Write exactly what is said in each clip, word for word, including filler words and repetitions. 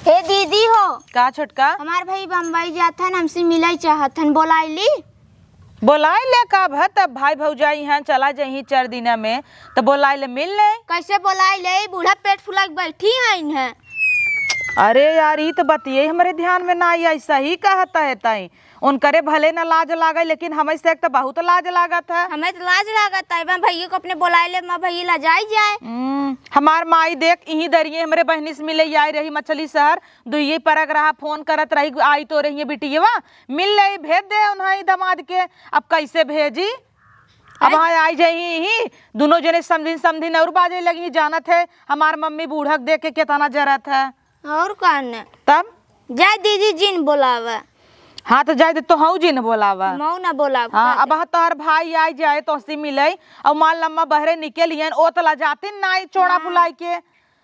हे दीदी हो। का छोटका? हमार भाई बम्बई जात हन, हमसे मिलइ चाहत हन, बोलाइ ली? बोलाइ ले, का भा, तब भाई भौजाई हैं, चला जइहीं चार दिना में, त बोलाइ ले, मिल ले। कइसे बोलाइ ले? बूढ़ा पेट फुलाइ के बइठी हइन हैं। अरे यार, ई त बतिये हमरे ध्यान में नाहीं आई, सही कहत है तई। उनकरे भले न लाज लागइ, लेकिन हमइ से त बहुत लाज लागत है। हमइ त लाज लागत है, बा भइया को अपने बोलाइ ले, मा भइया लजाइ जाए। हम्म, हमार माई देख, इहीं दरिये हमरे बहिनी से मिलइ आइ रही मछली शहर, दुइये परक रहा, फोन करत रही, आई तो रही है बिटियवा, मिल ले, भेज दे उन्हें दमाद के। अब कइसे भेजी? अब अरे हाँ, आइ जइहीं, दुनो जने समधिन समधिन अउर बाजइ लगिहीं, जानत है हमार मम्मी बूढ़क देख के केतना जरत है। अउर का न? तब? जाए दीदी जिन बोलावा। हाँ, त जाए दे, तोहउ जिन बोलावा। हमउ न बोलावा, हाँ, का अब करे? हाँ, तोहर भाई आइ जाए, तोहसे मिलइ, अउ मान लम्मा बहरे निकलिहन, ओ त लजातिन नाहीं, चोड़ा हाँ। फुलाइ के,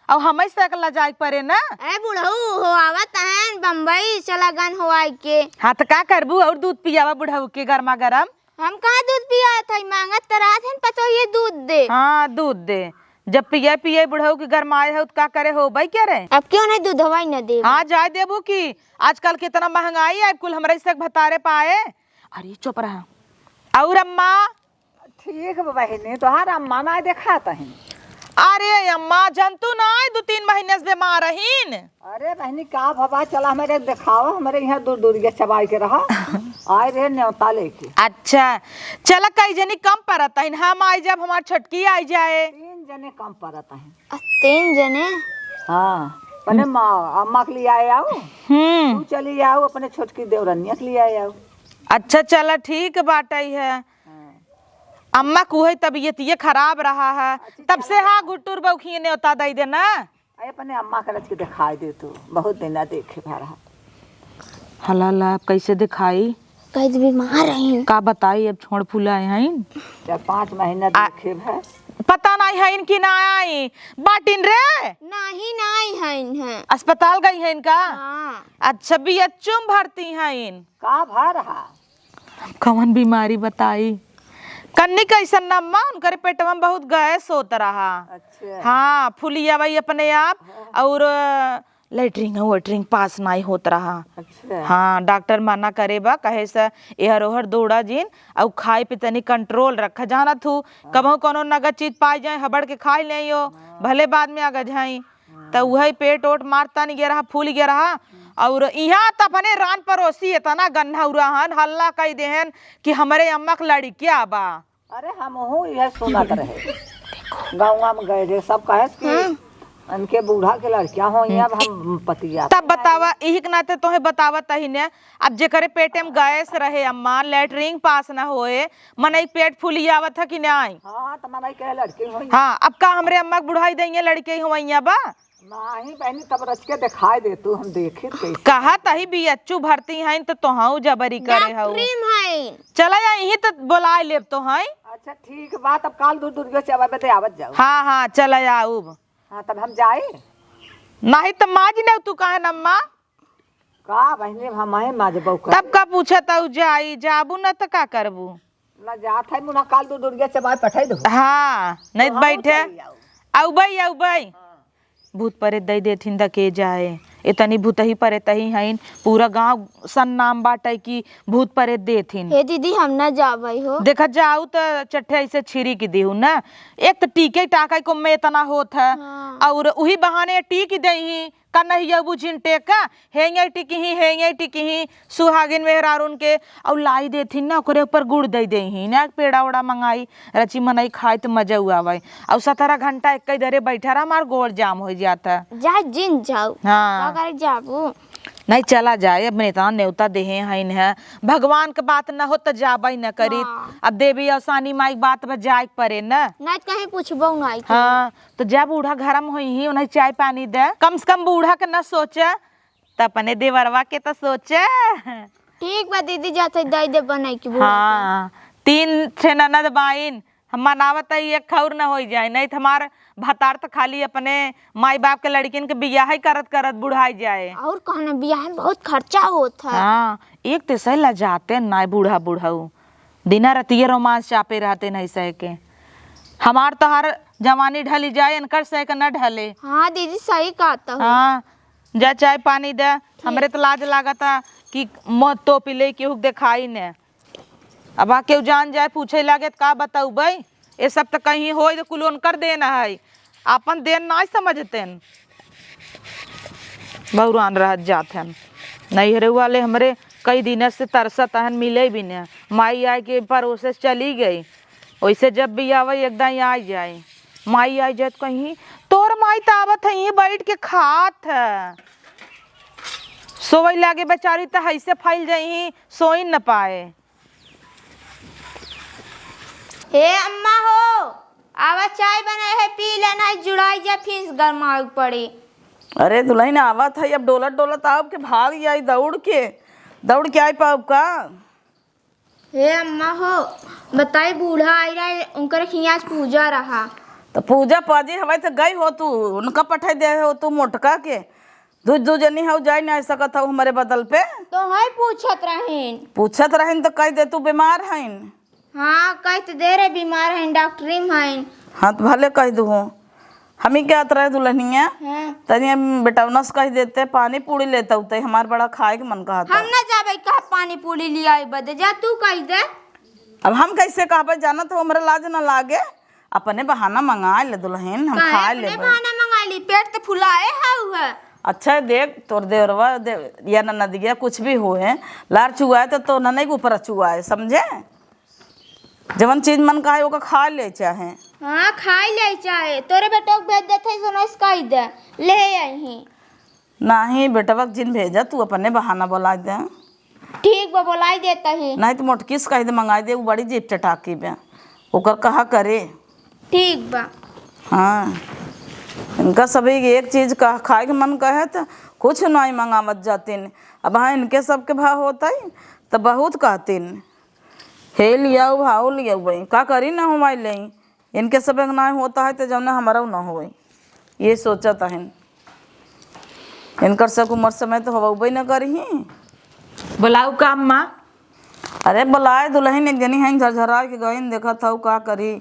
अउ हमइ से लजाइ के परे न। ए बुढ़ऊ हो, आवत हन बम्बई, चला गन हो आइ के। हाँ, त का करबू, अउर दूध पियावा बुढ़ऊ के गरमा गरम। हम कहाँ दूध पियात हई, माँगत त रहत हन पतोहिए दूध दे। हाँ, दूध दे। जब पिए पिए बुढ़ऊ के गरमाए हो, त का करे हो, बई के रे? अब क्यों नहीं दूधवा ही न देबू? हाँ, जाए देबू कि आजकल केतना महँगाई है, कुल हमरे से भतारे पाए। अरे चुप रहा। अउर अम्मा? ठीक बा बहिनी, तोहार अम्मा नाहीं देखात हइन। अरे अम्मा, जनतू नाहीं, दुइ तीन महीने से बीमार रहीन। अरे बहिनी, का भवा, चला हमरे देखावा, हमरे इहाँ दूर दूर के चबाइ के रहा। आए रहे नेवता लेके। अच्छा, चला कई जनी कम परत हइन, हम आइ जाब, हमार छोटकी आइ जाए। तीन जने कम परत हइन। अ, तीन जने? हाँ, अपने माँ, अम्मा के लिआए आउ। हम्म। तू चली आउ, अपने छोटकी देवरनिया के लिआए आउ। अच्छा, चला ठीक बाटइ है। हाँ। अम्मा के उहइ तबियतिये खराब रहा है, अच्छा, तब से चला। हाँ घुटुर बउखिए नेवता दइ देना। अरे, अपने अम्मा के रच के देखाइ दे तू, बहुत दिन ना देखे भा रहा। हला ला, अब कइसे देखाई? कहे त बीमार हइन। का बताई, अब छोड़ फुलाए हइन। चार पाँच महीना आ, देखे भा। पता नाहीं हइन कि ना आई। बाटिन रे? नाहीं, नाहीं हइन है। अस्पताल गई हइन का? हाँ। अच्छा, बीएचयू में भर्ती हइन। का भा रहा? कवन बीमारी बताई? कन्नी कइसन न अम्मा, उनकरे पेटवा में बहुत गैस होत रहा। अच्छा। हाँ, फूलिया बाई अपने आप, हाँ। अउर लैट्रिन वैट्रिन पास नाहीं होत रहा। अच्छा। हाँ, डॉक्टर मना करे बा, कहे से एहर ओहर दौड़ा जिन, अउ खाए पे तनी कंट्रोल रखा, जानत हू, हाँ। कबहूँ कउनो नगद चीज पाइ जाए, हबड़ के खाइ लेइयो, हाँ। भले बाद में अगजाई। त उहइ पेट ओट मार तन गे रहा, फूल गे रहा। अउर इहाँ त अपने रान परोसी एतना गन्हउरा हन, हल्ला कइ देहेन कि हमरे अम्मा के लड़िकिया बा। अरे, हमहूँ इहे सुनत रहे, गउँवा में गए रहे, सब कहेस कि हाँ। इनके बूढ़ा के लड़िकिया होइहें, अब हम पतिया तब बतावा, इही के नाते तोहे बतावत ही ने, अब जेकरे पेटे में गैस रहे अम्मा, लैट्रिन पास न होए, मनई पेट फूली आवत है कि नाहीं? हाँ, त मनई कहे लड़की होई। हाँ, अब का हमरे अम्मा के बुढ़ाई दइहें लड़की होइया बा? नाहीं बहिनी, तब रच के देखाइ दे तू, हम देखी कैसे। कहा तही बीएचयू भर्ती हइन त तोहऊ जबरी करे हऊ। डॉक्टरी में हइन। चला या, इही त बोलाइ लेब तोहई। अच्छा ठीक बा, तब काल दूध दुरियो चबावे बदे आवत जाऊ। हाँ, हाँ, चला आउब। हाँ, तब हम जाई। नाहीं त माज नेउ तू काहे न अम्मा? का बहिनी, अब हमहीं माजबउ का? तब का पूछत हऊ, जाई, जाबू न त का करबू? ना जात है मुना, काल दूध दुरिया चबाए पठाई दो। हाँ, नहीं त हाँ, बैठे। चली आऊ। अउबइ, अउबइ। हाँ। भूत परेत दइ देथिन दकेजाए। एतनी भूतही परेतही हइन, पूरा गाँव सन्नाम बाटइ कि भूत परेत देथिन। हे दीदी, हम ना जाबइ हो। देखा जाऊ त चट्टे अइसे छिरिक देहू ना। एक त टीके टाके को में एतना होत है, हाँ। अउर उही बहाने टीक देही। का नहीं अबू झिन टेका, हेंगे टिकही, हेंगे टिकही, सुहागिन मेहरारून के, अउ लाई देथिन ना, ओकरे ऊपर गुड़ दइ देही ना, पेड़ा ओड़ा मंगाई, रची मनई खाई त मजा उ आवइ। अउ सतरह घंटा एक्कइ दरे बैठा रहा, हमार गोड़ जाम होइ जात है। जा जिन जाऊ। हाँ। का करे जाबू? नहीं, चला जाए, अब नेता नेवता देहे हइन है, भगवान के बात न हो त जाबइ न करी। हाँ। अब देवी अवसानी माई के बात बा जाए के परे न। नहीं त कहीं पूछबो नहीं करी। हाँ। त जा बूढ़ा घरम होइहीं, उन्हें चाय पानी दे। कम से कम बूढ़ा के न सोचे, त अपने देवरवा के त सोचे। ठीक बा दीदी, जात है दइ दे बनाई के बूढ़ा के। हाँ, तीन ठे ननद बाइन, हम मनावत है एक खौर न होइ जाए, नहीं त हमार भतार त खाली अपने माई बाप के लड़किन के बियाह ही करत करत बुढ़ाइ जाए। अउर कहना बियाह में बहुत खर्चा होत है। हाँ, एक त से लजाते नाहीं बूढ़ा बुढ़ऊ, दिना रतिये रोमांस चापे रहते नहीं सह के। हमार तोहार जवानी ढली जाए, इनकर सह के न ढले। हाँ दीदी, सही कहत हो। हाँ, जा चाय पानी दे। हमरे त लाज लागता कि मौत तोपी ले केहू के देखाई ने। अब आ केहू जान जाए, पूछे लागे त का बतउबे? ये सब त कहीं होई त कुल उनकर देन है, आपन देन नाहीं समझतेन। बउरान रहत जात हन। नैहरे वाले हमरे कई दिन से तरसत हन, मिले भी न। माई आए के परोसे चली गई, वैसे जब भी आवे एकदम आ जाए। माई आ जाए त कहीं, "तोर माई त आवत है, यहीं बैठ के खात है।" सोवै लागे बेचारी त हैसे फैल जाई, सोई न पाए। ए अम्मा हो, आवा चाय बनाए है, पी लेना है, जुड़ाई जा, फिर गरमावे के पड़ी। अरे दुलहिन आवत है, अब डोलत डोलत आउब के भाग जाई दौड़ के, दौड़ के आइ पाउब का? हे अम्मा हो, बताई बूढ़ा आई रहा, उनकर हियाँ आज पूजा रहा। त पूजा पाजी हवै त गई हो तू, उनका पठाई दे हो तू मोटका के। दू, दू जनी हौ, जाई नाहीं सकत हौ हमरे बदल पे। तोहई पूछत रहिन। पूछत रहिन त कहि दे तू बीमार हइन। हाँ, कहि त दे रहे बीमार हइन, डॉक्टरी में हइन। हाँ, त भले कहि दुहू। हमही कहत रहे दुलहिनिया, हाँ। तनी हम बेटवना से कहि देते, पानी पूड़ी लेते उते, हमार बड़ा खाए के मन कहत है। हम ना जाबे कहा पानी पूड़ी लियाई बदे, जा तू कहि दे। अब हम कैसे कहबे, जानत हो हमरा लाज ना लागे, अपने बहाना मंगाइ ले दुलहिन, हम काहे खाइ अपने लेबे। बहाना मंगाइ ली, पेट त फुलाए हउ है। अच्छा देख, तोर देवरवा दे, या ननदिया कुछ भी होए, लार चुआए त तोर ननई के ऊपर चुआए, समझे? जवन चीज मन कहे ओका खाइ ले चाहे। हाँ, खाइ ले चाहे। तोरे बेटवा के भेज देत हई, सोना से कहि दे, ले अइहीं। नाहीं, बेटवा के जिन भेजा, तू अपने बहाना बोलाइ दे। ठीक बा, बोलाइ देत ही। नाहीं त मोटकी से कहि दे, मंगाइ दे, उ बड़ी जीभ चटाकी बे, ओकर कहा करे। ठीक बा। हाँ, इनका सभी एक चीज का खाए के मन कहे त कुछ नाहीं मंगावत जातिन। अब हाँ, इनके सबके भाव होत है त बहुत कहतिन। हे लियाऊ, हाऊ लियाऊ बई, का करी ना हुआई लेई। इनके सबे के नाहीं होत है त जौने हमरउ ना होई, ये सोचत हन। इनकर सब उमर समय त होबे न करही। बोलाऊ का अम्मा? अरे बोलाए दुलहिन, एक जनी हइन झरझराए के गइन, देखत हऊ का करी,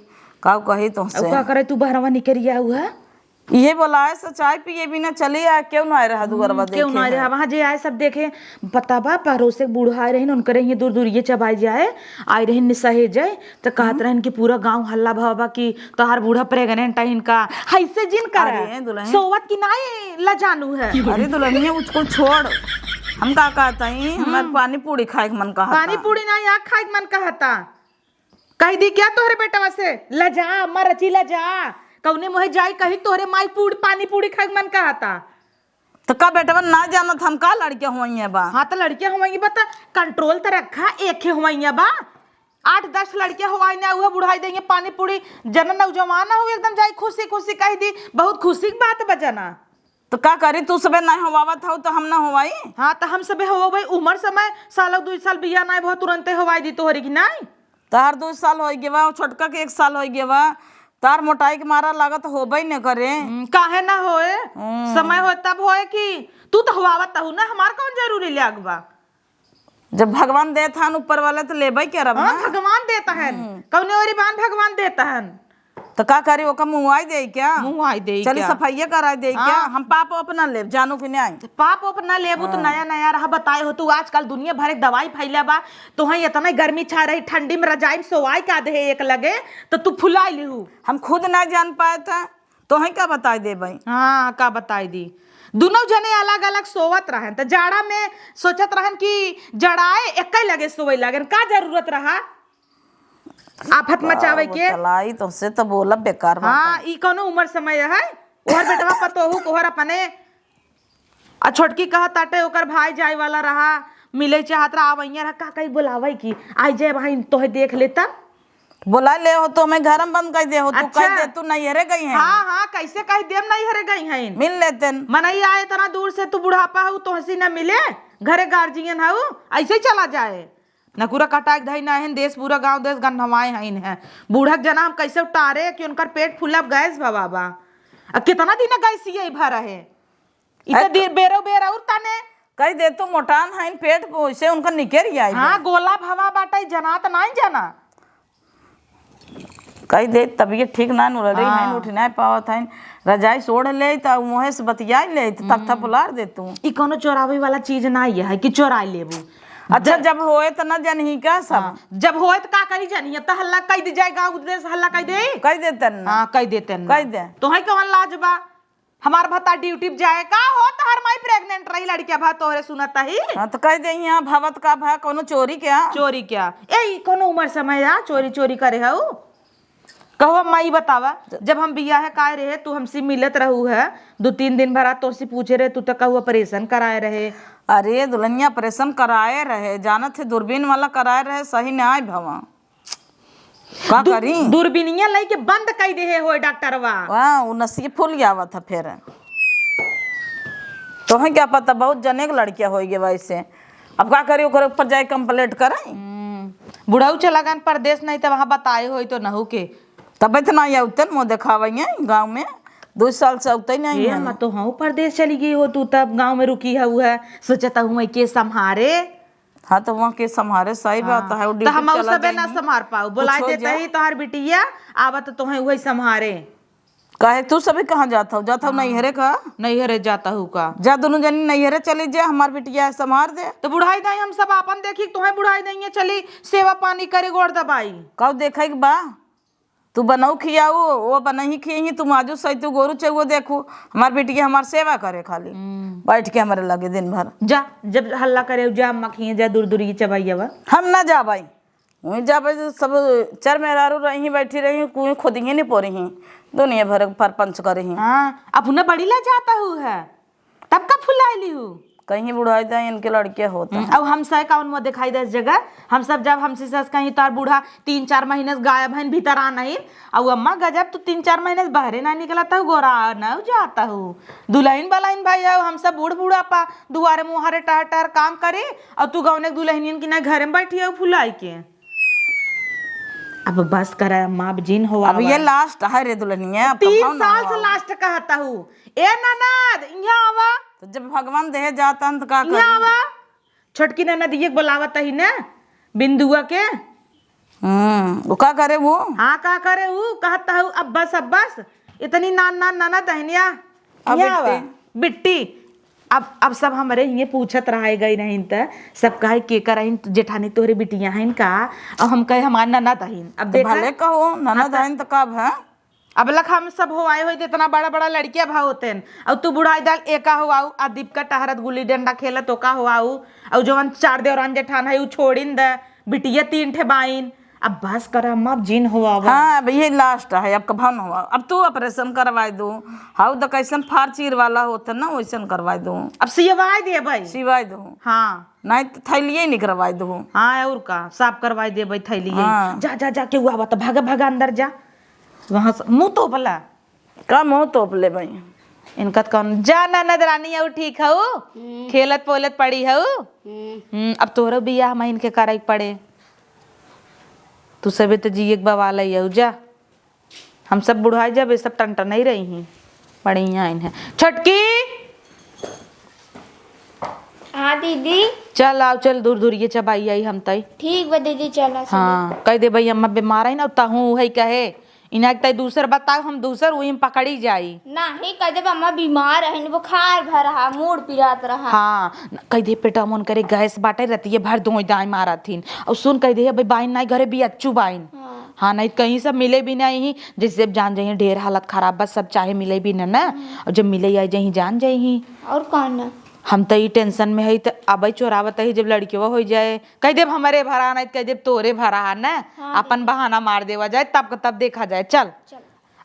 का कही तोहसे। अब का करे, तू बहरवा निकरि आऊ है? इहे बोलाए से चाय पिए बिना चली आए, केहू ना आए रहा दुअरवा हम्म, केहू देखे ना आए है। रहा। वहाँ जे आए सब देखे, पता बा, पड़ोसे के बूढ़ा आए रहिन, उनकरे हियाँ दूर दूर ये चबाए जाए, आए रहिन निसहे जाए, त कहत हम्म। रहन कि पूरा गाँव हल्ला भवा बा कि तोहार बूढ़ा pregnant है इनका। हैसे जिन कर। अरे दुलहिन। सोवत की नाई लजानू है। अरे दुलहिनिया, उसको छोड़। हम का कहत हई, हमार हम्म। पानी पूड़ी खाए के मन कहता। पानी पूड़ी नाई, आग खाए के मन कहता। कहि दी क्या तोहरे बेटवा से? लजा, मरची लजा। कौने मुँहे जाई कही तोहरे माई पूड़-, पानी पूड़ी खाए के मन कहता। त का बेटवा ना जानत हम का लड़के होइए बा? हाँ, त लड़के होइए बा, त control त रखा, एके होइए बा। आठ दस लड़के होइए ना, उहे बुढ़ाई देइए पानी पूड़ी। जन नौजवान हो, एकदम जाई खुशी खुशी कहि दी, बहुत खुशी की बात बा जना। त का करी, तू सबे नाहीं होवावत हऊ त हम ना होवाई? हाँ, त हम सबे होवाई, उमर समय साल दुई साल बिया नाहीं भवा, तुरंते होवाई दी तोहरी की नाहीं? तार दुई साल होइ गवा, छोटका के एक साल होइ गवा, तार मोटाई के मारा लागत होबे न करे। हम्म, काहे ना होए? हम्म। समय होए तब होए कि तू त होवावत हऊ ना, हमार कौन जरूरी लाग बा? जब भगवान देत हन ऊपर वाला त लेबे करब हाँ, ना। भगवान देत हन। हम्म। कौने ओरी बान भगवान देत हन। त का करी, ओका मुआई देई क्या? मुआई देई चली क्या? सफाइया कराई देई हाँ। क्या? हम पाप ओप ना लेब, जानू कि नाहीं? पाप ओप ना लेबू त हाँ। नया नया रहा बताए हो तू, आजकल दुनिया भर एक दवाई फैला बा, तोहई एतना गर्मी छा रही, ठंडी में रजाई में सोवाई का देहे एक लगे, त तू फुलाई लिहू। हम खुद ना जान पाए त तोहई का बताई देबई? हाँ, का बताई दी? दुनों जने अलग अलग सोवत रहन, त जाड़ा में सोचत रहन कि जड़ाए एक्कै लगे सोवै लागेन, का जरूरत रहा? आफत मचावे का के। चलाई तोहसे त बोलब बेकार बात हाँ, है। ई कौनो उमर समय है? ओहर बेटवा पतोहू, ओहर अपने। आ छोटकी कहत ताटे, ओकर भाई जाए वाला रहा, मिले चाहत रहा, आवइया रहा, का कही बोलावे की? आई जाए भाई, तोहे देख लेता। बोला ले हो तो हमें घर में बंद कर दे हो, तू अच्छा। कह दे तू नैहरे गई है। हाँ, हाँ, कैसे कह देम नैहरे गई हैं? मिल लेते न। मनई आए इतना दूर से, तू बुढ़ापा हऊ, तोहसी न मिले, घरे गार्जियन हऊ, ऐसे ही चला जाए। नकुरा कटाक धई ना हन, देश पूरा गांव देश गन्हवाए हइन है। बूढ़क जना हम कैसे उतारे कि उनकर पेट फूला, गैस भवा बा। आ कितना दिन गैस ये भर है? इ त अरे दिन बेरो बेर और तने। कह दे तू मोटान हइन, पेट से उनकर निकेर आई हाँ, बा। गोला भवा बाटे, जना त नाई जना। कहि दे, तबियत ठीक ना नु रही है, हाँ। उठ ना पावत है, रजाई से ओढ़ ले त मुँहे से बतियाई ले त तख्ता हम्म। पुलार दे तू। ई कोनो चोरावे वाला चीज ना ये है कि चोराई लेबू। अच्छा, दे- जब होए त ना जनही का सब। हाँ, जब होए त का करी जनही, अब त हल्ला कहि दे जाए, गाँव देश हल्ला कहि दे। कहि दे तन ना। हाँ, कहि दे तन ना। कहि दे। तोहे कवन लाज बा? हमार भत्ता ड्यूटी पे जाए का हो, तोहर माई प्रेग्नेंट रही, लड़किया भा तोहरे सुनत ही। हाँ, तो कहि दे यहाँ भवत का भा कोनो चोरी क्या? चोरी क्या? ए, ई कोनो उम्र समय आ चोरी चोरी करे हऊ? कहो अम्मा, ई बतावा, जब हम बियाहे काहे रहे, तू हमसे मिलत रहू है, दो तीन दिन भर आ तोसे पूछे रहे, तू तो कहू ऑपरेशन कराए रहे। अरे दुल्हनिया, ऑपरेशन कराए रहे, जानत है दूरबीन वाला कराए रहे, सही नाहीं भवा। का दू-, करी? दूरबीनिया लइके बंद कइ देहे होए डॉक्टरवा। वाह, उ नसिए फूल आवत है फिर। तोहे क्या पता, बहुत जने के लड़किया होई गे वैसे। अब का करी, ओकरे ऊपर जाए कंप्लेंट करे? हम्म, बुढ़ऊ चला गन परदेस, नहीं तो वहाँ बताए होई तो नहू के। तब इतना ही अउते न मुँह देखावे गाँव में, दो साल से अउते नहीं ये है। अम्मा, तो हाँ परदेस चली गई हो तू, तब गाँव में रुकी है, वो है, सोचता हूँ मैं के संभारे। हाँ, तो वहाँ के संभारे, सही बात हाँ, है, वो तो ड्यूटी हम चला सबे ना जाएंगी। संभार पाऊ, कुछ बुलाए हो देते जाए। ही तोहार बिटिया, आवा तो तोहे वही संभारे। काहे तू सभी कहाँ जात हो? जात हो हाँ। नैहरे का? नैहरे जाता हूँ का? जा दोनों जनी नैहरे चली जा, हमार बिटिया संभार दे। तो बुढ़ाई दाई हम सब आपन देखी, तोहे बुढ़ाई दाई चली सेवा पानी करे, गोड़ दबाई। कब देखे के बा? तू बनऊ खियाऊ, वो बनही खियही, तू माजू सही, तू गोरू चउओ देखू, हमार बिटिया हमार सेवा करे खाली, हम्म। बैठ के हमारे लगे दिन भर। जा, जब हल्ला करे, जा अम्मा खिए, जा दूर दूर ये चबाई आवा। हम ना जाबाई, वहीं जाबे, सब चार मेहरारू रही, बैठी रही, कुएं खोदिए नहीं पो रही, दुनिया भर के परपंच करे ही। हाँ, अपने बड़ी ला जाता हूँ है, तब का फुलाइली हूँ? कहीं बुढ़ाई दे, इनके लड़के होता हम्म, है। अब हम सह कौन मुँह दिखाई दे इस जगह? हम सब जब हमसे सस कहीं तार बूढ़ा तीन चार महीने से गायब है, भीतर आ नहीं, और अम्मा गजब, तू तीन चार महीने से बहरे ना निकलता हूँ, गोरा न जाता हूँ, दुल्हन बलहन भाई है, हम सब बूढ़ बूढ़ा पा दुआरे मुहारे टहर टहर काम करे, और तू गौने दुल्हनियन की ना घरे में बैठी है फुलाई के। अब बस करा अम्मा, अब जिन हो अब ये आवा। लास्ट है रे दुल्हनिया, अब तीन कहो ना साल हो से आवा। लास्ट कहता हूँ। ए ननद, यहाँ आवा। तो जब भगवान देहे जाता है तो का यहाँ करी? आवा। छोटकी ननद ये बोलावत ही ना, बिंदुआ के। हम्म, वो का करे वो? हाँ, का करे वो? कहता हूँ, अब बस, अब बस। इतनी नान नान ननद है ना। अब यहाँ आवा। बिट्टी। बिट्टी। अब, अब सब हमरे हिये पूछत रहे गई नहीं त, सब कहे के करहिन जेठानी तोहरे बिटिया हइन का? और हम कहे हमार ननद हइन। अब तो देखा, भले कहो, ननद अब त हइन त का भा? अब लख हम सब हो आए होई त इतना बड़ा बड़ा लड़किया भा होतेन, और तू बुढ़ाई दाल एका हो आऊ, आ दीपका टहरत गुल्ली डंडा खेलत ओका हो आऊ, और जवन चार देवरान जेठान है उ छोड़िन द, बिटिया तीन ठे बाइन। अब बस कर अम्मा, अब जिन हो आवा। हाँ, अब ये लास्ट है, अब कभा न हो। अब तू ऑपरेशन करवाई दो, हाउ द कैसन फार चीर वाला होत है ना, वैसन करवाई दो। अब सिवाई दे भाई। सिवाई दो। हाँ। नहीं तो थैलिए निकरवाई दो। हाँ, और का, साफ करवाई दे भाई थैलिए। हाँ। जा, जा, जा, केहू आवत, भागा, भागा अंदर जा। वहाँ से मुँह तोपला। का मुँह तोप ले भाई? इनका तो कौन, जा ननद रानी, अउ ठीक हऊ? हम्म। खेलत पोलत पड़ी हऊ? हम्म। हम्म, अब तोहरो बियाह में इनके करे के पड़े। तू सबे तो जिए के बवाल है, अउ जा। हम सब बुढ़ाई जाबे, सब टनटन ही रही हैं। बढ़िया इन्हें। छोटकी! हाँ दीदी। चल आओ, चल दूर दूर ये चबाई आई हम तई। ठीक बा दीदी, चला, चला। हाँ, कह दे भाई अम्मा बीमार है ना, तहूँ उहे कहे। इन्हें तई दूसर बताओ, हम दूसर वही में पकड़ी जाई। नहीं, कह दे अम्मा बीमार है, बुखार भर रहा, मूड़ पिरात रहा। हाँ, कह दे पेटा मन करे गैस बाटे, रतिये भर दोई दाई मारत हिन। और सुन, कह दे भाई बाइन नहीं घरे बियच्चू बाइन। हाँ। हाँ, नहीं त कहीं सब मिले भी नहीं ही, जैसे अब जान जाइए ढेर हालत खराब बा, सब चाहे मिले भी न ना, हम्म। और जब मिले आई जाही जान जाही। और कौन ना? हम तो ई टेंशन में है, तो अबे चोरावत ही जब लड़केवा हो जाए, कह देब हमारे भरा नहीं, कह देब तोरे भरा है ना, हाँ, अपन दीदी। बहाना मार देवा जाए, तब का तब देखा जाए। चल। चल।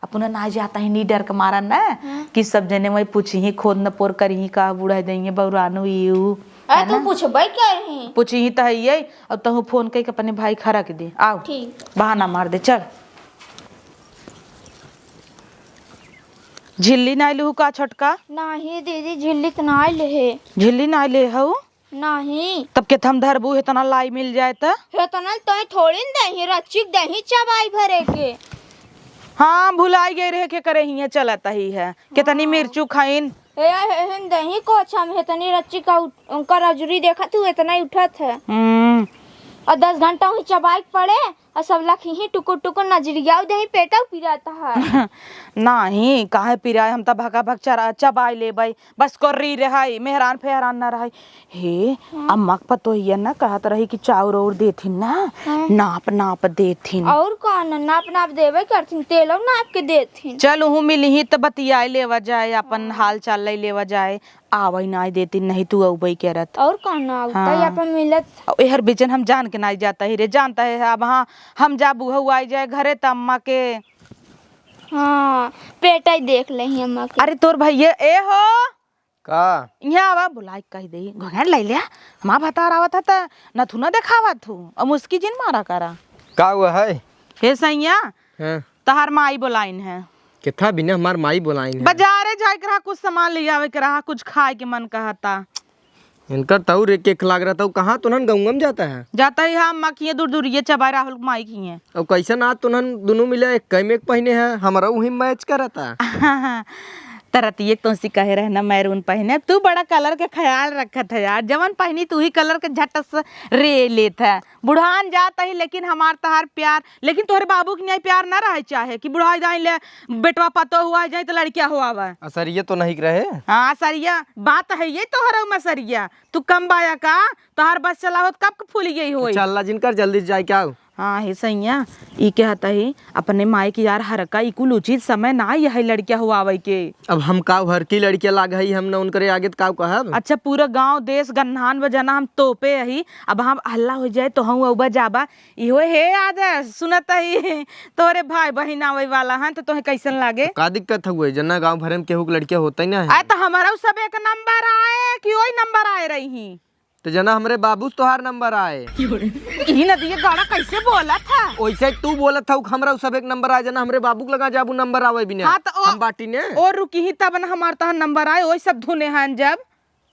अपना ना जाता ही नहीं डर के मारा ना, हाँ। कि सब जने वही पूछी ही, खोद न पोर करी ही, का बूढ़ा देंगे बौरानो यू, अरे है तू ना? पूछबे करी। पूछी ही तो है ये, और तहु फोन करके अपने भाई खरा के दे, आओ। ठीक। बहाना मार दे, चल। झिल्ली नाई लुहू का छोटका? नाही दीदी, झिल्ली त नाई लेहे। झिल्ली नाई ले हऊ? नाही। तब के थम धरबू, हेतना लाई मिल जाए त? हेतना तो थोड़ी न दही, रच्चिक दही चबाई भरे के। हाँ, भुलाई गए रहे के करे हियाँ चलत ही है। कितनी हाँ। मिर्चू खाइन। ए, ए, ए, दही को अच्छा में हेतनी रच्चिक का उठ-, उनका रजुरी देखा तू, इतना ही उठत है। हम्म। और दस घंटा वही चबाई के पड़े, और सब लखी ही टुकुर टुकुर नजरिया देही पेटौ पिरात है। नाही, काहे पिराए, हम त भका भक चरा-, चबाई लेबै, बस कोर्री रहै, मेहरान फेहरान न रहै। हे, हाँ। अम्मा के पतोहिया ना कहत रही कि चाउर और देथिन ना, हाँ। नाप नाप देथिन। और का ना, नाप नाप देबै करथिन, तेलौ नाप के देथिन। चल, उहू मिलिही त बतियाए लेवा जाए, अपन हाँ। हाल चाल लै लेवा जाए। आवै नाई देती, नहीं तू अउबै करत। और का ना, हाँ। तै अपन मिलत। अउ एहर बीचन हम जान के नाई जाता ही रे, जानता है अब, हाँ, हम जाबू हऊ आई जाए घरे त अम्मा के। हाँ, पेटै देख लेही अम्मा के। अरे तोर भैया, ए हो। का? यहाँ आवा, बुलाई कह दे, घोघेड़ लै लिया। माँ भतार आवत है त नथुना देखावत हूँ, अब मुस्की जिन मारा करा। का हुआ है? हे सैया, हाँ। तहार माई बोलाइन है। केथा बिना हमार माई बोलाइन है? बाजारे जाए के रहा, कुछ सामान ले आवे के रहा, कुछ खाए के मन कहता। इनकर तऊ रे केख लाग रहा, तऊ कहाँ तुनन गौंगम जाता है? जाता ही हम माँ किए दूर दूर ये चबाए राहुल माई किए। और कैसन आज तुनन दोनों मिले एक कई में एक पहिने है, हमरा वही मैच करता। त रतिये के तोसी कहे रहे ना मैरून पहिने, तू बड़ा कलर के ख्याल रखत है यार, जवन पहिनी तू ही कलर के झट से रे लेत है। बुढ़ान जात ही, लेकिन हमार तहार प्यार, लेकिन तोहरे बाबू के नियाई प्यार ना रहे चाहे कि बुढ़ाई जाई ले, बेटवा पतो हुआ जाई त लड़किया हुआ बा। असरिया तो नहीं रहे। हाँ, असरिया बात है ये तोहरे में असरिया। तू कम बाया का? तोहार बस चला होत कब के फूल गई होई? चल ला जिनकर जल्दी से जाए क्या हो? हाँ, हे सैया, ई कहत ही अपने माई के यार हरका, ई कुल उचित समय ना यही लड़किया हुआ आवे के। अब हम काव हर की लड़किया लाग हई, हम न उनकरे आगे त काव कहब? अच्छा, पूरा गांव देश गन्हान बा जना हम तोपे अही, अब हम हल्ला हो जाए तो हम उबा जाबा। इहो हे आदर्श, सुनत ही तोरे भाई बहिन आवे वाला हन, तो तोहे कैसन लागे? का दिक्कत हुए, जना गांव भरे में केहू के लड़किया होता ही ना है। अरे तो हमारा सब एक नंबर आए कि ओई नंबर आए रही? तो जना हमरे बाबू से तोहार नंबर आए। ई नदिया गाड़ा कैसे बोलत है? ओइसे तू बोलत हऊ, हमरा सब एक नंबर आए, जना हमरे बाबू के लगा जाबू नंबर आवे बिना। हाँ, तो ओ-, हम बाटी ने। और रुकी ही तब न हमार तोहार नंबर आए, ओई सब धुने हैं जब।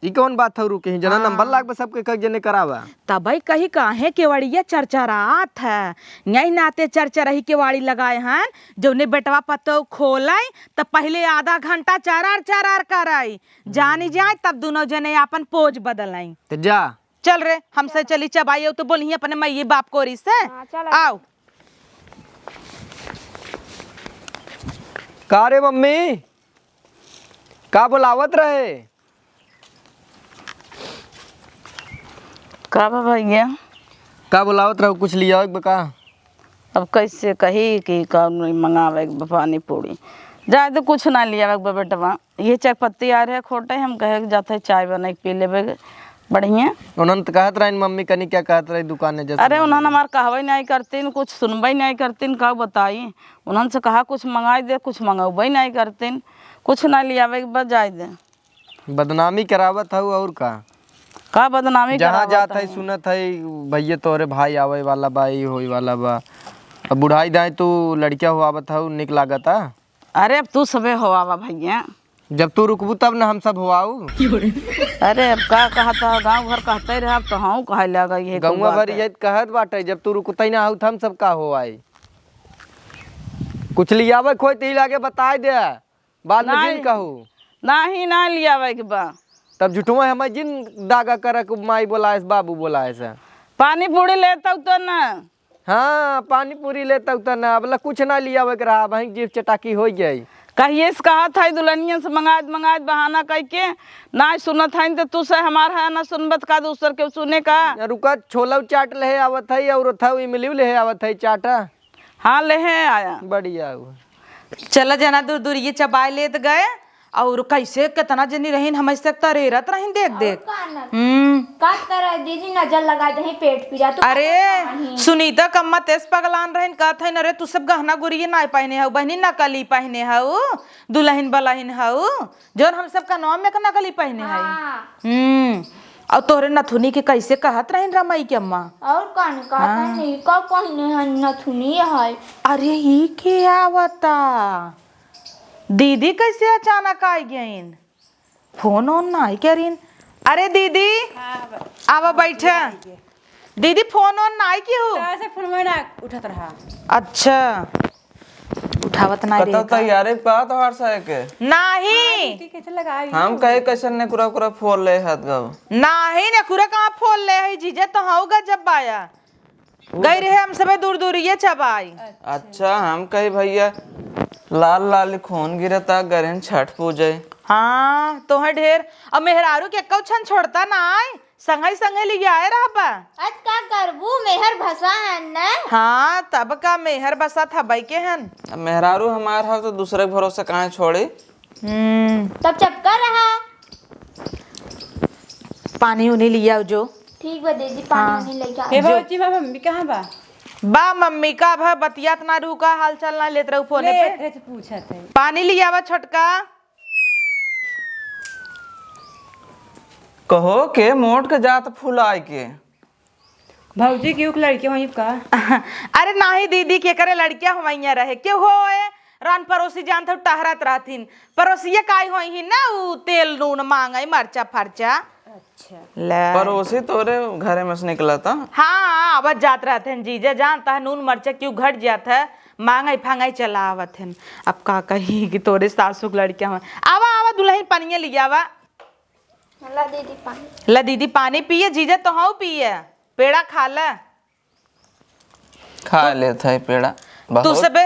ई कौन बात हऊ, रुकी ही, जना हाँ। नंबर लाग बस सबके कई जने करावा। तबई कही काहे केवड़िया चरचरात है, यही नाते चरचरही केवाड़ी लगाए हैं, जौने बेटवा पतो खोले, त पहले आधा घंटा चरार चरार करे, जानी जाए, तब दुनो जने आपन पोज बदलाई। त जा। चल रे, हमसे चली चबाई, तो बोलिही अपने माई बाप कोरी से। हाँ, चल। आओ। का रे मम्मी, का बोलावत रहे? का बा भैया? का बोलावत रहो, कुछ लियावे के बा का? अब कैसे कही कि कौन मंगावे के बा पानी पूरी? जाए दे, कुछ ना लियावे के बा बेटवा। ये चाय पत्ती आ रहे खोटे, हम कहे के जाते चाय बना के पी लेबे बढ़िया। उन्हन त कहत रहिन मम्मी कनी क्या कहत रही दुकाने जैसे अरे, बना उन्हन ले। हमार कहवे नहीं करतीन, कुछ सुनबे नहीं करतीन, का बताई? उन्हन से कहा कुछ मंगाई दे, कुछ मंगौबे नहीं करतीन, कुछ ना लियावे के बा, जाए दे। बदनामी करावत हऊ और का? का बदनामी जहाँ करावत जात है हई? सुनत है भैया तोरे भाई आवे वाला बा, ई होई वाला बा। अब बुढ़ाई दाई तू लड़किया हो आवत हऊ, निक लागत है? अरे अब तू सबे हो आवा भैया। जब तू रुकबू तब न हम सब हो आऊ। अरे अब का कहत है, गाँव भर कहते रहे, अब तो हम कहे लगा ये गौवा भर ये कहत बाटे, जब तू रुकते ना हऊ त हम सब का हो आई? कुछ लियावे खोई त ई लागे बताई दे। बाद में जिन नहीं, कहू। नाही, ना लियावे के बा। तब झूठवा हमें जिन दागा करक माई बोलाए से, बाबू बोलाए से। पानी पूरी लेतौ तो ना। हाँ, पानी पूरी लेतौ तो ना। अब ला कुछ ना लियावे के रहा, वहीं जीभ चटाकी हो जाई। कहिए से कहत है दुल्हनियन से मंगात मंगात बहाना कइके, ना सुनत है तो तू से हमार है ना सुनबत का दूसर के सुने का। रुका, छोला चाट ले आवत है और था इमली ले आवत है चाटा। हाँ, लेहे आया। बढ़िया हुआ। चला जना दूर दूर ये चबाए लेत गए, और कैसे कितना जनी रहीन, हम ऐसे तरेरत रहीन देख देख। और का ना? हम्म। का तरह दीदी नजर लगा दे पेट पीरा, तू अरे, पता नहीं। सुनीता कम्मा तेज पगलान रहीन, कहत है, "अरे, तू सब गहना गुरिये नाय पहने हऊ, बहनी नकली पहने हऊ, दुल्हन बलहिन हऊ।" जौन हम सब कनवा में के नकली पहिने हई। हाँ। हम्म। और तोहरे नथुनी के कैसे कहत रहिन रमई के अम्मा? और कौन कहत हाँ। नहीं, का पहिने हन नथुनी है। अरे, ई के आवता? दीदी कैसे अचानक आई गईन? फोन ओन नाई करीन। अरे दीदी, हाँ, आवा बैठे। दीदी, फोन ओन नाई की हो? तो ऐसे फोन में ना उठत रहा। अच्छा, उठावत नाई कतौ रहे का? तैयारी पा तोहार सहे के? नाही। हाँ, दीदी, कैसे लगा हम कहे कैसे नेकुरा कुरा फोन ले हाथ गव? नाही, नेकुरा कहाँ फोन ले है जीजा, तो हऊ गजब बाया। गई रहे हम सबे दूर दूर ये चबाई। अच्छा, हम कही भैया लाल लाल खून गिरता, गरेन छठ पूजे। हाँ, तोहे ढेर। अब मेहरारू के कौ छन छोड़ता ना आए, संगई संगई लियाए रहबा। आज का करबू, मेहर भसा है न? हाँ, तब का मेहर भसा थबई के हन। अब मेहरारू हमार हव तो दूसरे के भरोसे काहे छोड़ी? हम्म। तब चपका रहा। पानी उनी लियाओ जो। ठीक बा दीदी, पानी हाँ। उनी लेके आ। ए जो। भौजी, बा मम्मी कहाँ बा? बा मम्मी का भा बतियात ना रहू का, हाल चाल ना लेत रहू फोने ले, पे। एकरे से पूछत है। पानी लियावा छोटका। कहो के मोट के जात फुलाए के। भौजी, केहू के लड़के होई का? अरे नाही दीदी, केकरे लड़किया होइया रहे, केहू होए, रान पड़ोसी जानत हऊ टहरत रहथिन। पड़ोसिया काई होई ही ना, उ तेल नून मांगई, मरचा फरचा। अच्छा। ले। पड़ोसी तोरे घरे में से निकलता? हाँ, आवत जात रहथिन जीजा, जानता है नून मरचा क्यों घट जात है, मांगई फांगई चला आवत हन। अब का कही कि तोरे सासू के लड़किया होई। आवा, आवा दुल्हन, पनिया लियावा। ला दीदी पानी। ला दीदी पानी पिए, जीजा तोहऊ पिए, पेड़ा खा ले। खा लेत है पेड़ा। तू बहुत। सबे,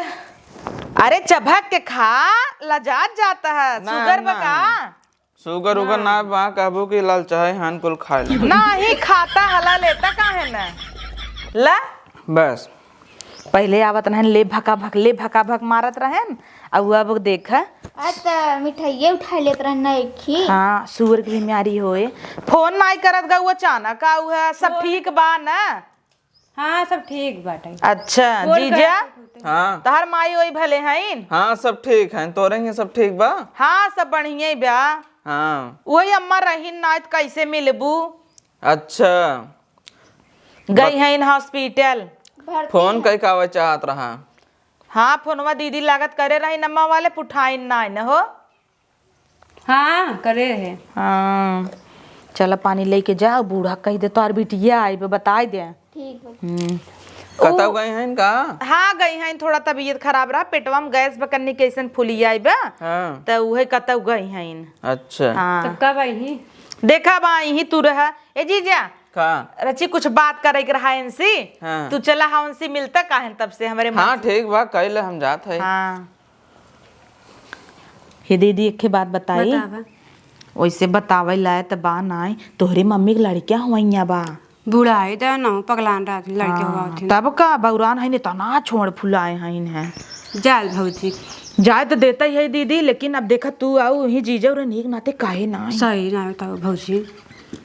अरे चभक के खा, लजात जाता है, ना, शुगर ना, बका? ना। शुगर उगर ना बा, कहबो कि लाल चाहे हान कुल खा ले। नाही खाता हला लेता काहे ना? ला। बस। पहिले आवत रहन, ले भका भक, ले भका भक मारत रहन, अउ अब देख। आ त मिठाइये उठा लेत रहन ना एक ही। हाँ, सुअर के बीमारी होए। फोन नाई करत गऊ अचानक, आऊ है, सब ठीक बा ना? हाँ, सब ठीक बाटे। अच्छा, और जीजा? हाँ। तहर माई ओई भले हईन? हाँ, सब ठीक हैं। तोरे हियाँ सब ठीक बा? हाँ, सब बढ़िया ही बा। हाँ। वही अम्मा रहीन ना, त कैसे मिलबू? अच्छा। गई बत- हईन हॉस्पिटल। भर्ती फोन है। कई कावे चाहत रहा? हाँ, फोनवा दीदी लागत करे रही नम्मा वाले, पुठाइन नाई न हो। हाँ, करे रहे। हाँ, चला पानी लेके जा, बूढ़ा कह दे तोहार बिटिया आई बे, बताई दे। ठीक बा। हम्म। कतौ ऊ गई हैं का? हाँ, गई हैं, थोड़ा तबीयत खराब रहा, पेटवा में गैस बकन्नी कैसन फूली आई बा, हाँ। त उहे कतौ गई हैं। अच्छा। हाँ। तब कब आई ही? देखा बा, आई ही तू रहा। ए जीजा, का? रची कुछ बात करे के रहा इनसी। हाँ। तू चला हा उनसी मिलता काहे तब से हमरे मन हाँ, से। ठीक बा, कइले हम जात है। हाँ। हे दीदी, एक ठे बात बताई। बतावा। वैसे बतावे लायक त बा नाई, तोहरे मम्मी के लड़किया हुआइया बा। बुढ़ाई दे न, पगलान रहत लड़के हाँ, हुआ होथिन। तब का बौरान है, इतना छोड़ फुलाए हैं इन्हें। जाल भौजी। जाए त देता ही है दीदी, लेकिन अब देखा तू आऊ ही जीजा और नीक नाते काहे ना आई? सही ना बताओ भौजी।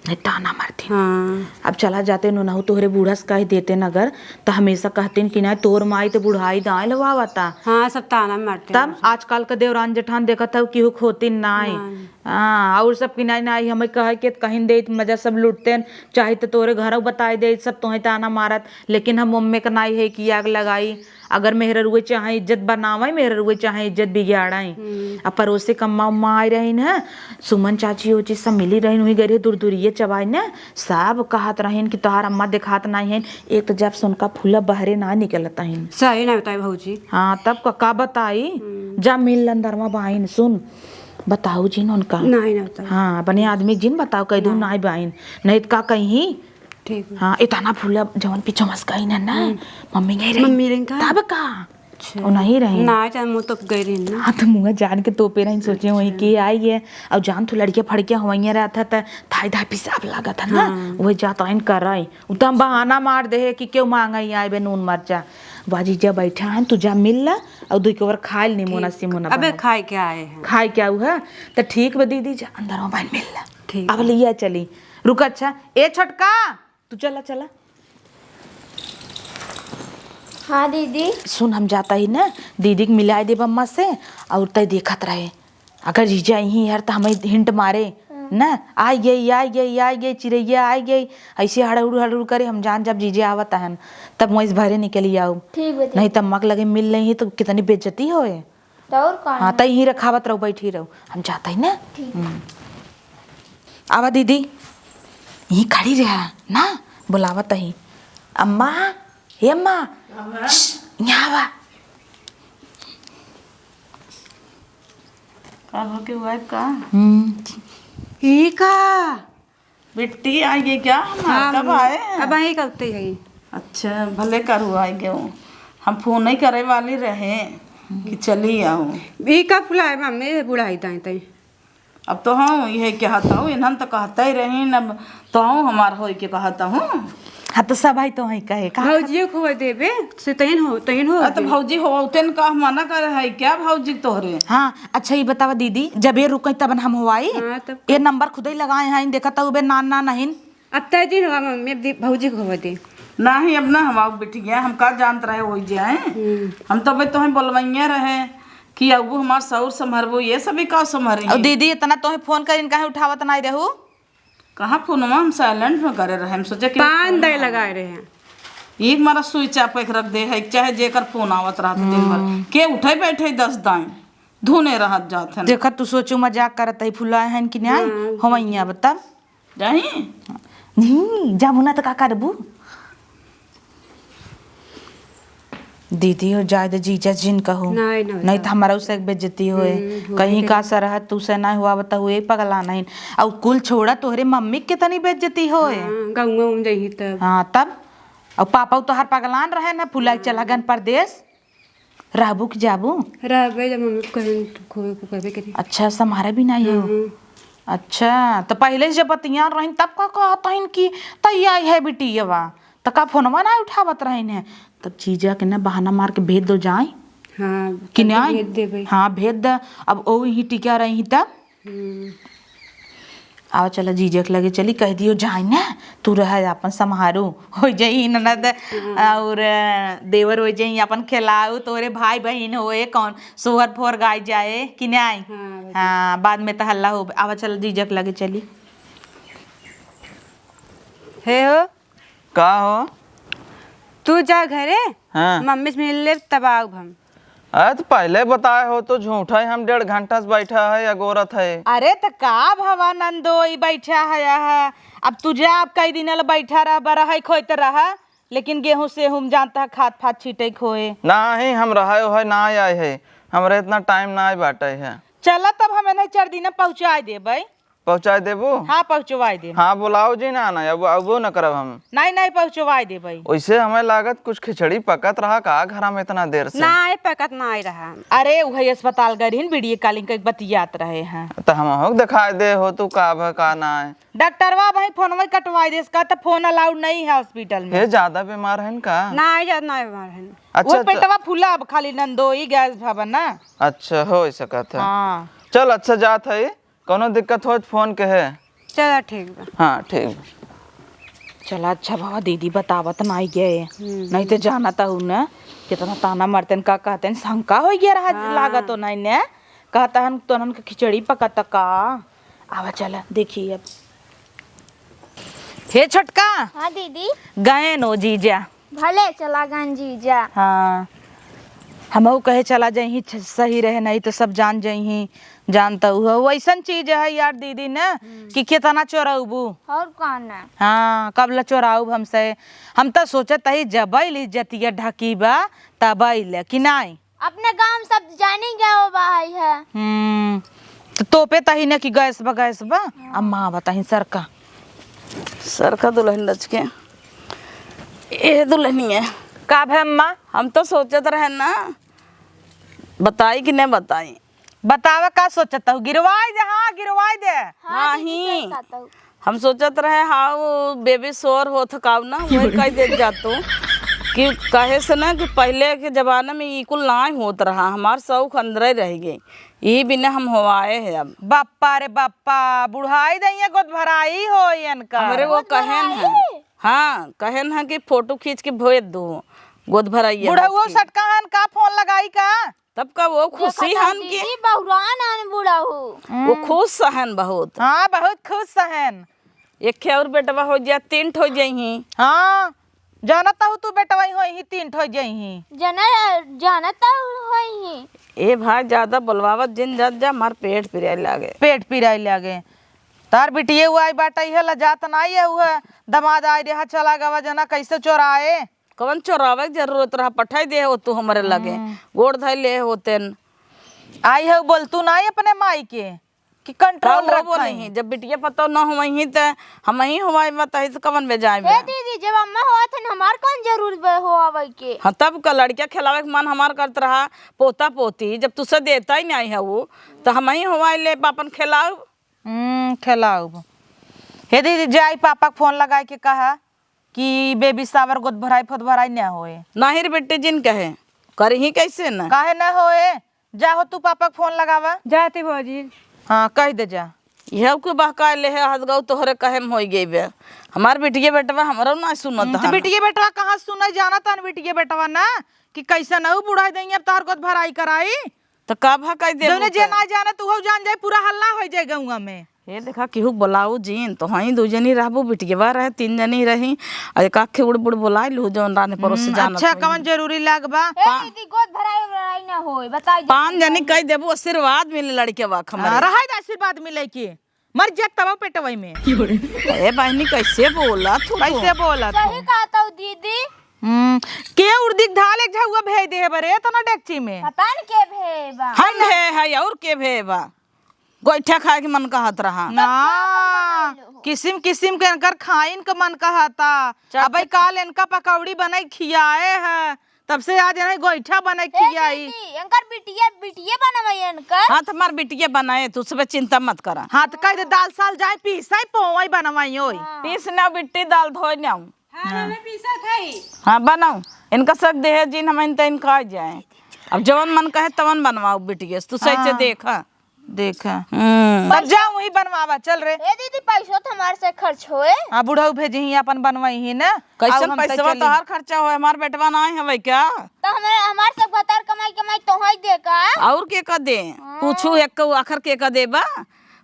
नहीं ताना मारती। हाँ। अब चला जाते नोनहु तोहरे बूढ़ा से कह देते न अगर, त हमेशा कहतीन कि ना तोर माई त बुढ़ाई दाए लवावता। हाँ, सब ताना मारते तब हैं। आजकल का देवरान जेठान देखत हऊ केहू खोतिन नाई। नाई। हाँ, और सब कि नाई नाई हमें कहे के कहीं देत मजा सब लुटते न, चाहे त तोरे घरौ बताई देत सब तोहे ताना मारत, लेकिन हम मम्मी का नाई है कि आग लगाई। अगर मेहररुए चाहे इज्जत बनावे, मेहररुए चाहे इज्जत बिगाड़े। हम्म। आ पड़ोसी क अम्मा उम्मा आई रहीन है, सुमन चाची उची सब मिली रहीन, वही गए रहे दुरदुरिये चबाई न, सब कहत रहीन कि तोहार अम्मा देखात नाई है। एक त जब से उनका फूला बहरे ना निकलत हईन। सही ना बताई भौजी। हाँ, तब का, का बताई? हम्म। जा मिल अंदरवा बाइन, सुन, बताऊ जिन उनका। नाई ना बताई। हाँ, अपने आदमी जिन बताऊ, कह दू नाई। नाई बाइन, नहीं त का कहीं ठीक बा। हाँ, इतना फूला जवन पीछे मस्काइन है ना, हम्म। मम्मी नहीं रही। मम्मी रही का? तब का? अच्छा। वो नहीं रही। ना, चाहे मुँह तो गई रही ना। हाँ, तो मुँह जान के तोपे रही, सोचे वही अच्छा। के आई है। और जान तू लड़किया फड़किया हुआइया रहत है, त थाई धाई पिसाब लागत है ना, हाँ। वही जात आइन कर रही। उ त हम बहाना मार दे है कि क्यों मांगा ही आए बे नून मरचा। बाजी जब बैठा है, तू जा मिल ला, और दुई कवर खाए ली मोना ठीक। सी मोना अबे बना। खाए के आए हैं। खाए के आऊ है? त ठीक बा दीदी, जा अंदर में बहन मिल ला। ठीक अब बा। लिया चली। रुक, अच्छा, ए छोटका, तू चला, चला। हाँ दीदी। सुन, हम जाता ही ना, दीदी के मिलाए देब अम्मा से, और तय देखत रहे। अगर जीजा यहीं यार, त हमें हिंट मारे, हाँ। ना, आई गई, आई गई, आई गई, चिड़ैया आई गई, ऐसे हड़हुड़, हड़हुड़ करे, हम जान जब जीजे आवत हन, तब वहीं से भरे निकली आऊ। ठीक बा, ठीक। नहीं त अम्मा के लगे मिल नहीं है, तो कितनी बेइज्जती होए। त और का हाँ, ना? त यहीं रखावत रहो, बैठी रहो, हम जाता ही ना। ठीक। हम्म। आवा दीदी, यहीं खड़ी रहा ना, बुलावत ही। अम्मा, हे अम्मा, अम्मा। श्श, यहाँ आवा। का हो के हुआ है का? हम्म। ई का? बिट्टी आई गई क्या? अम्मा, हाँ, कब मम्मी। आए हैं? अब आई कब ते आई। अच्छा, भले करू आई गयो। हम फोन ही करे वाली रहे कि चली आओ। ई का फुलाए मम्मी, बुढ़ाई दाई तई। अब तो हम इहे कहत हूँ, इन्हन तो कहते ही रही, अब तो हम हमार होई के कहत हूँ। हाँ, तो सब है तो है कहे, का भौजियो को देबे, से तैन हो, तैन हो आ, तो दे। भौजी हो, तेन का मना करे है क्या भौजी तोहरे? हाँ, अच्छा, ये बतावा दीदी, जब ये रुकई तबन हम होई? हाँ, तब ये का? नंबर खुदे ही लगाए हैं, देखा तो उबे नान ना नहीं। अब तय दिन होगा मम्मी, अब दी-, भौजी को होगा दे। नाही, अब ना हम आओ बिटिया, हम का जानत रहे वही जाए। हम्म। हम तो भाई तोहे बोलवैया रहे कि अब हमार सौर संभरबो, ये सभी का संभरी और है। दीदी इतना तोहे फोन करिन काहे उठावत नाही रहू? कहाँ फोनवा हम silent में करे रहे, हम सोचे कि पान फोन दे है। लगाए रहे हैं। एक मारा switch off एक रख दे है, चाहे जेकर फोन आवत रहत दिन भर। हम्म। के उठे बैठे दस दाई, धुने रहत जात है। देखा तू सोचू मजाक करत है, फुलाए हैं कि नाही? हाँ। होवैया बता। जाही? नहीं, जाबू ना तो का करबू? दीदी हो जाए दे जीजा जिन कहू। नहीं, नहीं, नहीं तो नहीं। हमारा उसे एक बेइज्जती होए। हम्म, होए कहीं के। का सरहद तू से नहीं हुआ बताऊ, ये पगला नहीं। और कुल छोड़ा तोहरे मम्मी के कितनी बेइज्जती होए। हाँ, गौवा में जाही तब। हाँ, तब। और पापा तो हर पगलान रहे ना, फुलाई हाँ। चला गन परदेस। रहबू कि जाबू? रहबे, जब मम्मी को कहें, तो खोए को करबे करी। अच्छा, सम्हारे भी नहीं हो? हम्म। अच्छा, तो पहले से जब बतियान रहिन, तब का कहत हइन कि तैयार है बिटियवा? तो का फोनवा ना उठावत रहिन है? तब जीजा के ना बहाना मार के भेज दो जाए। हाँ, कि तब तो नहीं? भेज देबे। हाँ, भेज दे। अब ओ ही टिका रही तब। हम्म। आवा चला जीजा के लगे चली, कह दियो, "जाई ना, तू रह, आपन सम्हारू, हो जाई ननद हम्म। और देवर हो जाई, आपन खिलाऊ, तोरे भाई बहिन होए, कौन सोहर फोहर गाई जाए कि नहीं?" हाँ, हाँ, बाद में तो हल्ला हो। आवा चला जीजा के लगे चली। हे हो, का हो? तू जा घरे, हाँ। मम्मी से मिल ले, तब आउब हम। अरे, तो पहले बताए हो तो झूठा ही हम डेढ़ घंटा से बैठा है, अगोरत है। अरे, तो का भवा नंदोई बैठा है, यह? अब तू जा, अब कई दिन ल बैठा रह, बरहई खोइत रह, लेकिन गेहूं सेहूं जानता है, खाद फाद छीटे खोए। नाही, हम रहे हो है, ना आए है, हमरे इतना टाइम ना आए बाटे है। चला, तब हम इन्हें चार दिन में पहुँचाए देबै। पहुँचाए देबू? हाँ, पहुँचवाए देब। हाँ, बुलाओ जी ना, ना, अब, अबो न करब हम। नहीं, नहीं, पहुँचवाए देबै। वैसे हमें लागत कुछ खिचड़ी पकत रहा का घर में इतना देर से? नहीं, पकत नहीं रहा। अरे, वही अस्पताल गए रही, video calling के बतियात रहे हैं। तो हम हो दिखाई दे हो तू का भ-, का ना है। डॉक्टरवा भाई फोनवा कटवाए दे, इसका तो फोन allowed नहीं है hospital में। ये ज्यादा बीमार है का? नहीं, ज्यादा नहीं बीमार है। अच्छा, वो तो पेटवा फूला अब खाली नंदोई गैस भवन ना। अच्छा, हो सकत है। हाँ। चल, अच्छा, जात है। कौनो दिक्कत होत फोन के है। चला ठीक बा। हाँ, ठीक बा। चला अच्छा बाबा, दीदी बतावत नाई गए। हम्म। नहीं तो जानत हूँ न, कितना ताना मारतेन, का कहतेन, शंका हो गया रहा, हाँ। लागत हो नहीं ने। कहता हन, तोहन के खिचड़ी पकत का? आवा चला, देखी अब। हे छोटका। हाँ दीदी। गए नो जीजा। भले चला गन जीजा। हाँ, हमहू कहे चला जइहीं, छ-, सही रहे, नहीं तो सब जान जइहीं, जानता हुआ। वैसन चीज है यार दीदी न, हम्म। कि कितना चोरउबू। और कौन है? हाँ, कब ला चोराउब हमसे? हम तो सोचत ही जबई ली जतिया ढकी बा, तबई ले, कि नाई? अपने गाँव में सब जानी गए हो भाई है। हम्म, तो तोपे तही न कि गैस बा, गैस बा। हाँ। अम्मा बताही सरका। सरका दुल्हन रच के। ए दुल्हनिया। का भे अम्मा? हम तो सोचत रहे ना, बताई कि नहीं बताई। बतावा का सोचत हूँ? गिरवाई दे, हाँ, गिरवाई दे। हाँ, दीदी, नहीं। सही कहत हूँ। हम सोचत रहे, हाँ, वो baby shower होत काऊ ना, वही कह देत जातो कि कहे से ना कि पहले के जमाने में ई कुल नाई होत रहा, हमार शौक अंदरे रह गई, यही बिना हम होवाए है अब। बाप्पा रे बाप्पा, बुढ़ाई दइया गोद भराई हो इनका। हमरे वो गोद कहेन है, भराई? हाँ, कहेन है कि फोटो खींच के भेज दो, गोद भराइया बुढ़ऊ होत की। सटका हन का फोन लगाई का? तब का वो खुशी देखा था हन कि दीदी, बहुरान हन बुढ़ऊ। वो हम्म। खुश हन बहुत। हाँ, बहुत खुश हन। एक ठे और बेटवा हो जा, तीन ठो जइहीं। हाँ, जानत हूँ तू बेटवा ही होइहीं, तीन ठो जइहीं। जना-, जानत हूँ होइहीं। ए भाई, ज्यादा बोलवावत जिन जात जा, मार पेट पिराए लागे। पेट पिराए लागे। तार बिटिये हुआ आई बाटा, इहे ला जात नाई है, उहे दमाद आए रहा, चला गवा जना, कैसे चोराए? कवन चोरावे के जरूरत रहा, पठाई दे हो तू हमरे लगे, हम्म। गोड़ धइ ले होतेन। आई है बोल तू नाई अपने माई के। कि control रखा ही। जब बिटिया पतोह न होवही त हमही होवाई बताई त कवन बेजाय बा? दीदी, जब अम्मा होवत हन, हमार कौन जरूरत बा होवाई के? हाँ, तब का लड़किया खेलावे के मन हमार करत रहा, पोता पोती, जब तुसे देता ही नहीं है वो, त हमही होवाई ले आपन खेलाऊ। हम्म, खेलाऊ। हे दीदी, जाई पापा के फोन लगाए के कहा कि baby shower गोद भराई फोद भराई न होए। नहीं रे बेटी, जिन कहे, करही कैसे न? काहे न होए? जा हो तू पापा के फोन लगावा। जाती भौजी। हाँ, कह दे जा। यह के बहकाए ले है, हद गऊ तोहरे कहे में होई गई बे। हमार बिटिया बेटवा हमरो ना सुनत हम्म, तो हन। बिटिया बेटवा कहाँ सुने, जानत हन बिटिया बेटवा ना कि कैसे न उ बुढ़ाई देंगे अब तोहर गोद भराई कराई। तो का भा कह दे जौने जे ना जाने तो उहो जान जाए, पूरा हल्ला हो जाए गौवा में। ये देखा केहू बुलाऊ जिन, तो हई दू जनी रहबू, बिटियवा रहे तीन जनी रही, और एक आखे उड़ बुड़ बुलाई लू जौन राने पड़ोस हम्म, जानत अच्छा, होई। कवन जरूरी लाग बा? ए पा- दीदी, गोद भराई उराई ना होए, बताई दे। पाँच जनी कह देबू, आशीर्वाद मिले लड़के वाक हमरे। हाँ, रहाई द आशीर्वाद मिले की, मर जात तब पेटवई में। ए बहनी, कैसे बोला तू? कैसे बोला तू? सही कहत हऊ दीदी। हम्म, के उर्दी के धाल एक झउआ भेज दे है बरे, इतना डेगची में। पता न के भे बा। हम भे है और के भे बा? गोइठा खाए के मन कहत रहा। ना, किसिम किसिम के इनकर खाइन के मन कहता। चल। अबे काल इनका पकौड़ी बनाई खियाए है, तब से आज इन्हें गोइठा बनाई ए खियाई। दीदी, इनकर बिटिया, बिटिया बनवाई इनकर। हाँ, तो हमार बिटिया बनाए, तू सबे चिंता मत करा। हाँ, तो कह दे दाल साल जाए पीसाई पोवई बनवाई ओई। हाँ। पीस ना बिट्टी, दाल धोए ना। हाँ, हाँ। हमें पीसा था ही। हाँ, बनाओ। इनका सक देहे जिन हम इन तइन खा जाए। अब जवन मन कहे तवन बनवाओ बिटिया, तू सही से हाँ। देखा। देखा। हम्म। तब जा वही बनवावा, चल रे। ए दीदी, पैसो तो हमारे से खर्च होए। आ, बुढ़ऊ भेजी ही, अपन बनवाई ही ना। कैसन पैसवा तोहार खर्चा होए, हमार बेटवा ना हवे क्या? तो हमारे, हमार सब भतार कमाई, कमाई तोहई दे का? और के का दे? हाँ। पूछू एक को आखिर के का देबा?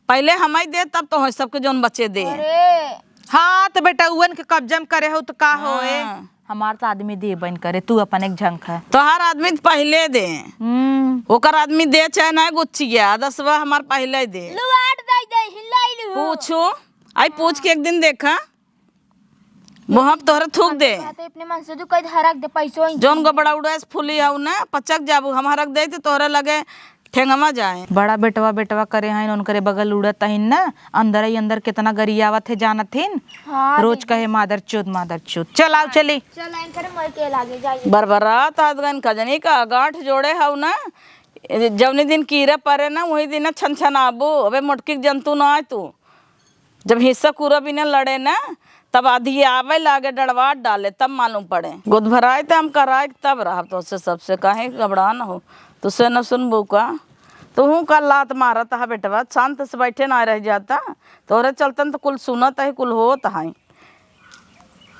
पहले हमई दे, तब तोहई सबके जौन बचे दे। अरे। हाँ, तो बेटा, उवन के कब्जा में करे हो, तो का होए? हाँ। हमार तो आदमी देबे न करे, तू अपन एक झंख है। तोहार आदमी तो पहले दे। हम्म। ओकर आदमी दे चाहे ना गुच्चिया, दसवा हमार पहले दे। लुआट दे दे, हिलाई लू। पूछू, आई पूछ के एक दिन देखा। मुँह पे तोहरे थूक दे। बात है, अपने मन से तू कह दे, हरक दे पैसो ही। जौन गोबड़ा उड़े से फूली हऊ ना, पचक जाबू, हम हरक दे तो तोहरे लगे ठेंगवा जाए। बड़ा बेटवा, बेटवा करे हैं, उनकरे बगल उड़त हैं ना, अंदर ही अंदर कितना गरियावत है, जानत हिन। हाँ, रोज दीदी। कहे, "मादर चोद, मादर चोद।" चल, आओ, चली। चल, एनकरे मर के लागे जाइए। बरबरात आदगन कजनी का गांठ जोड़े हऊ ना, जौनी दिन कीड़ा परे ना, वही दिन छन छन आबू। अबे मोटकी के जंतु ना आए तू। जब हिस्सा कूरा बिना लड़े ना, तब आधी आवे लागे, डड़वाट डाले, तब मालूम पड़े। गोद भराए त हम कराए तब रहब तोसे सबसे, काहे घबरान हो? तुसे न सुनबू का? तुहू का लात मारत हा बेटवा, शांत से बैठे ना रह जाता। तोहरे चलतन तो कुल सुनत है, कुल होत है।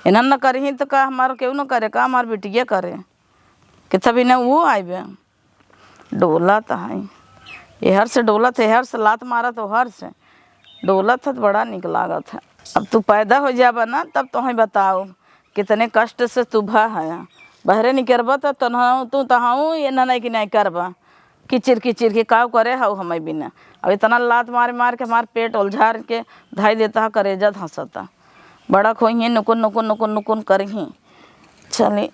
इन्हन न करही तो का हमार केहू न करे, का हमार बिटिया करे? कि तब इन्हें वो आइबे। डोलत है, एहर से डोलत है, एहर से लात मारत, ओहर से डोलत है, तो बड़ा निक लागत है। अब तू पैदा हो जाबा ना, तब तोहई बताओ, कितने कष्ट से तू भा है। बहरे निकरबा, तो तनहा-, तू तहाऊ ये ना नहीं कि नहीं करबा, किचिर किचिर के काव करे हऊ हमें बिना। अब इतना लात मार मार के हमार पेट उलझार के धाई देता है, करेजा धंसता। बड़ा खोइहें, नुकुन, नुकुन, नुकुन, नुकुन करही। चली,